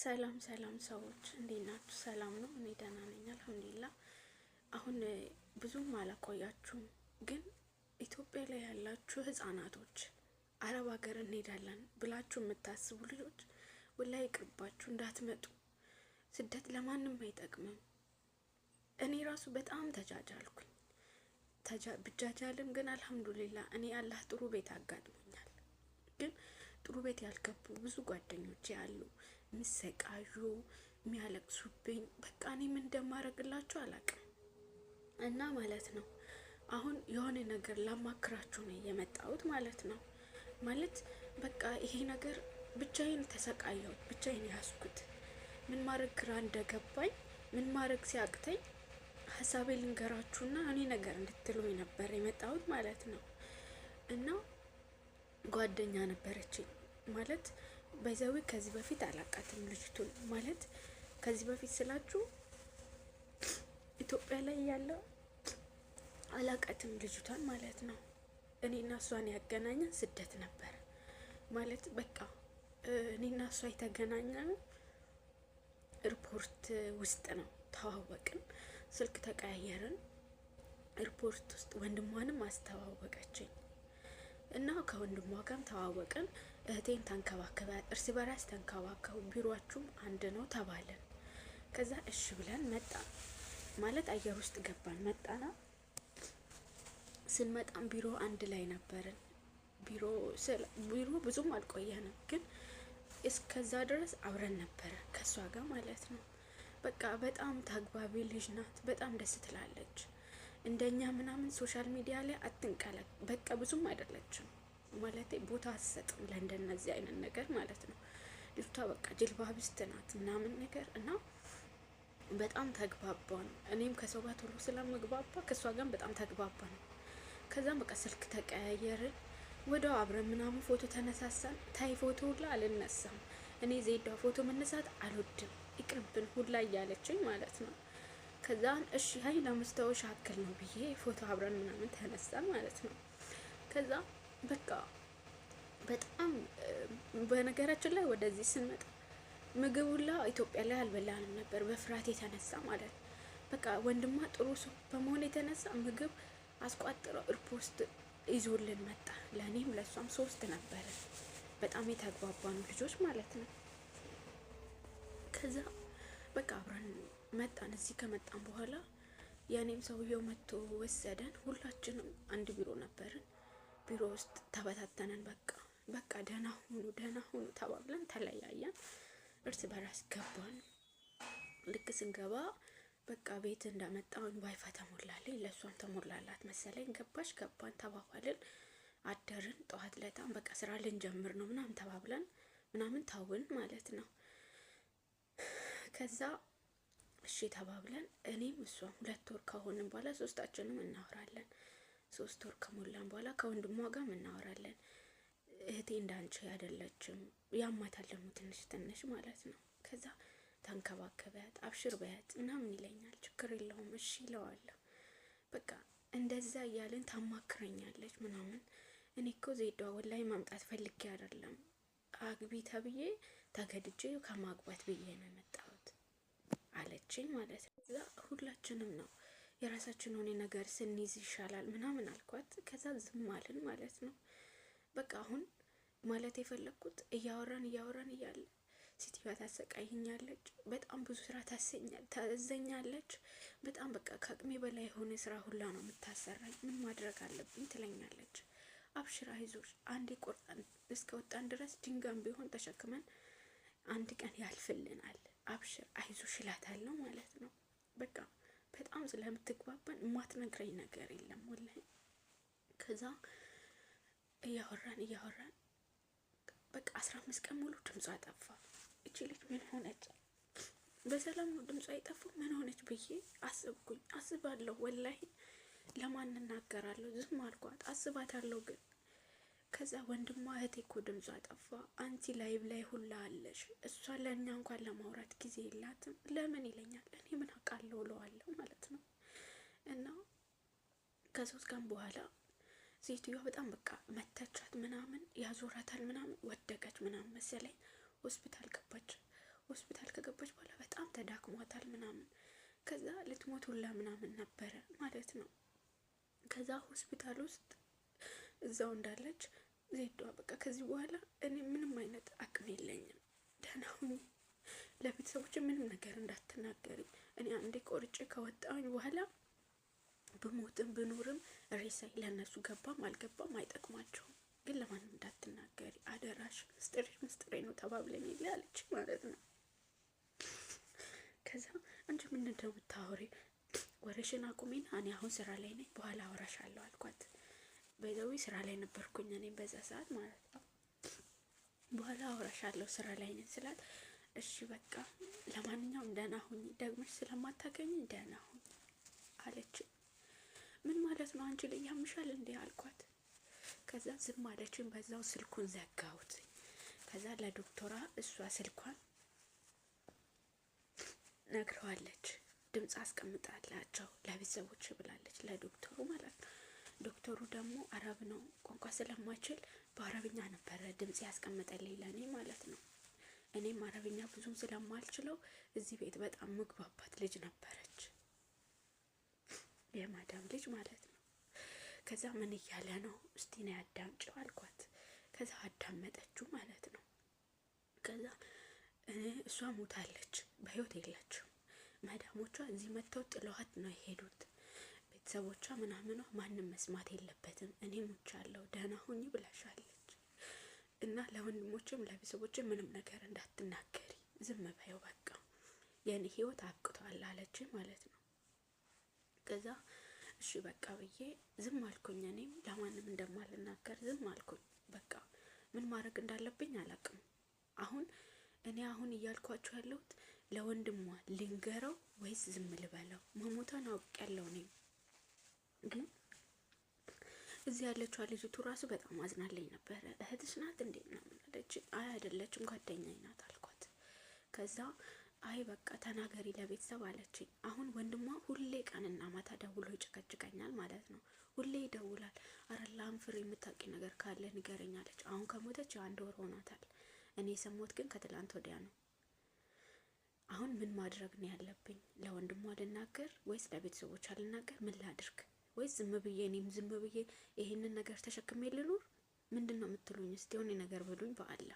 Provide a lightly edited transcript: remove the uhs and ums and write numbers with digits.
ሰላም ሰላም ሰዎች እንዴት ናችሁ? ሰላም ነው። እኔ ደህና ነኝ አልሐምዱሊላህ። አሁን ብዙም አላቆያችሁም፣ ግን ኢትዮጵያ ላይ ያላችሁ ህጻናቶች አረብ ሀገር እንሄዳለን ብላችሁ የምታስቡ ልጆች ወላሂ ይቅርባችሁ፣ እንዳትመጡ። ስደት ለማንም አይጠቅምም። እኔ ራሱ በጣም ተጃጃልኩኝ። ብጃጃልም ግን አልሐምዱሊላህ እኔ አላህ ጥሩ ቤት አጋጥሞኛል። ግን ጥሩ ቤት ያልገቡ ብዙ ጓደኞቼ አሉ፣ የሚሰቃዩ የሚያለቅሱብኝ። በቃ እኔ ምን እንደማደርግላችሁ አላቅም። እና ማለት ነው አሁን የሆነ ነገር ላማክራችሁ ነው የመጣሁት ማለት ነው። ማለት በቃ ይሄ ነገር ብቻዬን ተሰቃየሁት፣ ብቻዬን ያዝኩት። ምን ማድረግ ግራ እንደገባኝ፣ ምን ማድረግ ሲያቅተኝ ሀሳቤ ልንገራችሁና እኔ ነገር እንድትሉኝ ነበር የመጣሁት ማለት ነው። እና ጓደኛ ነበረችኝ ማለት by the way ከዚህ በፊት አላቃትም ልጅቱን። ማለት ከዚህ በፊት ስላችሁ ኢትዮጵያ ላይ ያለው አላቃትም ልጅቷን ማለት ነው። እኔና እሷን ያገናኘን ስደት ነበር። ማለት በቃ እኔና እሷ የተገናኘነው ኤርፖርት ውስጥ ነው። ተዋወቅን፣ ስልክ ተቀያየርን። ኤርፖርት ውስጥ ወንድሟንም አስተዋወቀችኝ እና ከወንድሟ ጋርም ተዋወቅን። እህቴን ተንከባከበ፣ እርስ በራስ ተንከባከቡ፣ ቢሮአችሁም አንድ ነው ተባለን። ከዛ እሺ ብለን መጣ ማለት አየር ውስጥ ገባን። መጣና ስንመጣም ቢሮ አንድ ላይ ነበርን። ቢሮ ብዙም አልቆየንም፣ ግን እስከዛ ድረስ አብረን ነበረ ከእሷ ጋር ማለት ነው። በቃ በጣም ተግባቢ ልጅ ናት። በጣም ደስ ትላለች። እንደኛ ምናምን social media ላይ አትንቀለቅ በቃ ብዙም አይደለችም ማለት ቦታ አትሰጥም ለእንደነዚህ አይነት ነገር ማለት ነው። ልጅቷ በቃ ጅልባብስት ናት ምናምን ነገር እና በጣም ተግባባ ነው። እኔም ከሰው ጋር ቶሎ ስለምግባባ ከእሷ ጋር በጣም ተግባባ ነው። ከዛም በቃ ስልክ ተቀያየርን፣ ወዲያው አብረን ምናምን ፎቶ ተነሳሳን። ታይ ፎቶ ሁላ አልነሳም እኔ፣ ዜዳ ፎቶ መነሳት አልወድም ይቅርብን ሁላ እያለችኝ ማለት ነው። ከዛን እሺ ሀይ ለመስታወሻ አክል ነው ብዬ ፎቶ አብረን ምናምን ተነሳን ማለት ነው። ከዛ በቃ በጣም በነገራችን ላይ ወደዚህ ስንመጣ ምግብ ሁላ ኢትዮጵያ ላይ አልበላንም ነበር በፍርሃት የተነሳ ማለት ነው። በቃ ወንድሟ ጥሩ ሰው በመሆን የተነሳ ምግብ አስቋጥረው ኤርፖርት ይዞልን መጣ። ለእኔም ለእሷም ሶስት ነበረ። በጣም የተግባባኑ ልጆች ማለት ነው። ከዛ በቃ አብረን መጣን። እዚህ ከመጣን በኋላ የእኔም ሰውየው መጥቶ ወሰደን። ሁላችንም አንድ ቢሮ ነበርን። ቢሮ ውስጥ ተበታተነን። በቃ በቃ ደህና ሁኑ ደህና ሁኑ ተባብለን ተለያየን። እርስ በራስ ገባን። ልክ ስንገባ በቃ ቤት እንዳመጣውን ዋይፋ ተሞላልኝ፣ ለእሷም ተሞላላት መሰለኝ። ገባሽ ገባን ተባባልን፣ አደርን። ጠዋት ለታም በቃ ስራ ልንጀምር ነው ምናምን ተባብለን ምናምን ታውን ማለት ነው። ከዛ እሺ ተባብለን እኔም እሷም 2 ወር ከሆንን በኋላ ሶስታችንም እናወራለን። 3 ወር ከሞላን በኋላ ከወንድሟ ጋርም እናወራለን። እህቴ እንዳንቺ አይደለችም፣ ያማታል ደግሞ ትንሽ ትንሽ ማለት ነው። ከዛ ተንከባከቢያት፣ አብሽር በያት ምናምን ይለኛል። ችግር የለውም እሺ ይለዋለሁ። በቃ እንደዛ እያልን ታማክረኛለች ምናምን። እኔ እኮ ዜዷ ወላሂ ማምጣት ፈልጌ አይደለም፣ አግቢ ተብዬ ተገድጄ ከማግባት ብዬ ነው የመጣሁት አለችኝ ማለት ነው። እዛ ሁላችንም ነው የራሳችን የሆነ ነገር ስንይዝ ይሻላል ምናምን አልኳት። ከዛ ዝም አልን ማለት ነው። በቃ አሁን ማለት የፈለግኩት እያወራን እያወራን እያለ ሴትዮዋ ታሰቃይኛለች። በጣም ብዙ ስራ ታዘኛለች። በጣም በቃ ከአቅሜ በላይ የሆነ ስራ ሁላ ነው የምታሰራኝ። ምን ማድረግ አለብኝ ትለኛለች። አብሽር አይዞሽ፣ አንዴ ቆርጠን እስከ ወጣን ድረስ ድንጋም ቢሆን ተሸክመን አንድ ቀን ያልፍልናል። አብሽር አይዞሽ እላታለሁ ማለት ነው። በቃ በጣም ስለምትግባባን የማትነግረኝ ነገር የለም ወላሂ። ከዛ እያወራን እያወራን በቃ 15 ቀን ሙሉ ድምጿ ጠፋ። እቺ ልጅ ምን ሆነች? በሰላም ነው ድምጿ የጠፋው? ምን ሆነች ብዬ አስብኩኝ። አስባለሁ ወላሂ፣ ለማን እናገራለሁ? ዝም አልኳት። አስባታለሁ ግን ከዛ ወንድሟ እህቴ እኮ ድምጿ ጠፋ፣ አንቺ live ላይ ሁላ አለሽ፣ እሷ ለእኛ እንኳን ለማውራት ጊዜ የላትም ለምን ይለኛል። እኔ ምን አውቃለሁ እለዋለሁ ማለት ነው። እና ከ3 ቀን በኋላ ሴትዮዋ በጣም በቃ መታቻት ምናምን ያዞራታል ምናምን ወደቀች ምናምን መሰለኝ፣ ሆስፒታል ገባች። ሆስፒታል ከገባች በኋላ በጣም ተዳክሟታል ምናምን። ከዛ ልትሞት ሁላ ምናምን ነበረ ማለት ነው። ከዛ ሆስፒታል ውስጥ እዛው እንዳለች ዜዷ በቃ ከዚህ በኋላ እኔ ምንም አይነት አቅም የለኝም፣ ደህና ሁኚ፣ ለቤተሰቦች ምንም ነገር እንዳትናገሪ፣ እኔ አንዴ ቆርጬ ከወጣሁኝ በኋላ ብሞትም ብኖርም ሬሳዬ ለእነሱ ገባም አልገባም አይጠቅማቸውም፣ ግን ለማንም እንዳትናገሪ አደራሽ፣ ምስጢርሽ ምስጢሬ ነው ተባብለን የለ አለች ማለት ነው። ከዛ አንቺ ምን እንደምታወሪ ወሬሽን አቁሚና እኔ አሁን ስራ ላይ ነኝ፣ በኋላ አወራሻለሁ አልኳት። በዛዊ ስራ ላይ ነበርኩኝ እኔም በዛ ሰዓት ማለት ነው። በኋላ አወራሻለሁ ስራ ላይ ነኝ ስላት፣ እሺ በቃ ለማንኛውም ደህና ሁኚ፣ ደግመሽ ስለማታገኝ ደህና ሁኚ አለች። ምን ማለት ነው አንቺ ላይ ያምሻል እንዴ አልኳት። ከዛ ዝም አለችን። በዛው ስልኩን ዘጋሁት። ከዛ ለዶክተሯ እሷ ስልኳን ነግረዋለች። ድምፅ አስቀምጣላቸው ለቤተሰቦች ብላለች፣ ለዶክተሩ ማለት ነው። ዶክተሩ ደግሞ አረብ ነው፣ ቋንቋ ስለማይችል በአረብኛ ነበረ ድምፅ ያስቀምጠልኝ ለእኔ ማለት ነው። እኔም አረብኛ ብዙም ስለማልችለው እዚህ ቤት በጣም ምግባባት ልጅ ነበረች፣ የማዳም ልጅ ማለት ነው። ከዛ ምን እያለ ነው እስቲ ነው ያዳምጪው አልኳት። ከዛ አዳመጠችው ማለት ነው። ከዛ እሷ ሞታለች፣ በህይወት የለችም። መዳሞቿ እዚህ መጥተው ጥለዋት ነው የሄዱት። ቤተሰቦቿ ምናምኗ ማንም መስማት የለበትም። እኔ ሞቻለሁ፣ ደህና ሁኚ ብላሻለች እና ለወንድሞችም ለቤተሰቦችም ምንም ነገር እንዳትናገሪ ዝም በይው በቃ የኔ ህይወት አብቅቷል አለች ማለት ነው። ከዛ እሺ በቃ ብዬ ዝም አልኩኝ። እኔም ለማንም እንደማልናገር ዝም አልኩኝ። በቃ ምን ማድረግ እንዳለብኝ አላውቅም። አሁን እኔ አሁን እያልኳችሁ ያለሁት ለወንድሟ ልንገረው ወይስ ዝም ልበለው? መሞቷን አውቄያለሁ። እኔም ግን እዚህ ያለችዋ ልጅቱ ራሱ በጣም አዝናለኝ ነበረ። እህትሽ ናት እንዴ ምናምን አለች። አይ አይደለችም፣ ጓደኛዬ ናት አልኳት። ከዛ አይ በቃ ተናገሪ ለቤተሰብ አለችኝ። አሁን ወንድሟ ሁሌ ቀንና ማታ ደውሎ ይጨቀጭቀኛል ማለት ነው። ሁሌ ይደውላል። አረ ላንፍር የምታውቂ ነገር ካለ ንገረኝ አለች። አሁን ከሞተች የአንድ ወር ሆኗታል። እኔ የሰማሁት ግን ከትላንት ወዲያ ነው። አሁን ምን ማድረግ ነው ያለብኝ? ለወንድሟ ልናገር ወይስ ለቤተሰቦቿ ልናገር? ምን ላድርግ? ወይስ ዝም ብዬ እኔም ዝም ብዬ ይሄንን ነገር ተሸክሜ ልኑር? ምንድን ነው የምትሉኝ? እስቲ የሆነ ነገር በሉኝ በአላ